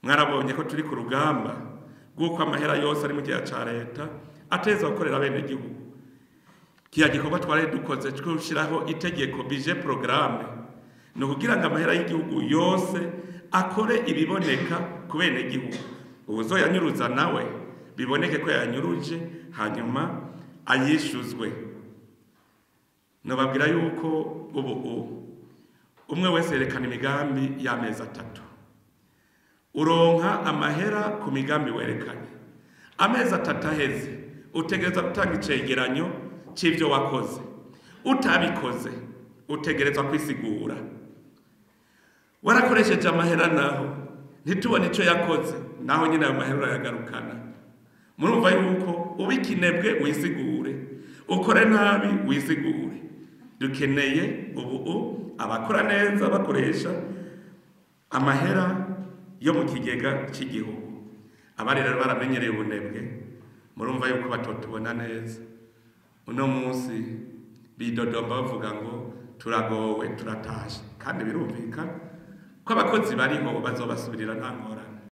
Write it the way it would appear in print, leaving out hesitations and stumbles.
Mwarabonye ko turi ku rugamba rw'uko amahera yose ari mu gihe ca leta ateza gukorera bene gihugu. Kiya gikorwa twari dukoze cyo gushiraho itegeko budget programme, ni ukugira ngo amahera y'igihugu yose akore ibiboneka ku bene gihugu. Uwuzoyanyuruza nawe biboneke ko yanyuruje, hanyuma ayishuzwe. Nobabwira yuko ubu umwe wese yerekana imigambi y'amezi 3. Uronka amahera ku migambi werekanye. Amezi 3 aheze utegereza gutanga icegeranyo c'ivyo wakoze. Utabikoze utegerezwa kwisigura. Warakoresheje amahera naho ntitubone ico yakoze, naho nyine ayo mahera urayagarukana. Murumva yuko ubikinebwe wisigure, ukore nabi wisigure. Dukeneye ubu abakora neza bakoresha amahera yo mu kigega cy'igihugu. Abari rero baramenyereye ubunebwe, murumva yuko batotubona neza. Uno munsi bidodomba bavuga ngo turagowe turatashe, kandi birumvikana ko abakozi bariho bazobasubirira nta ngorane.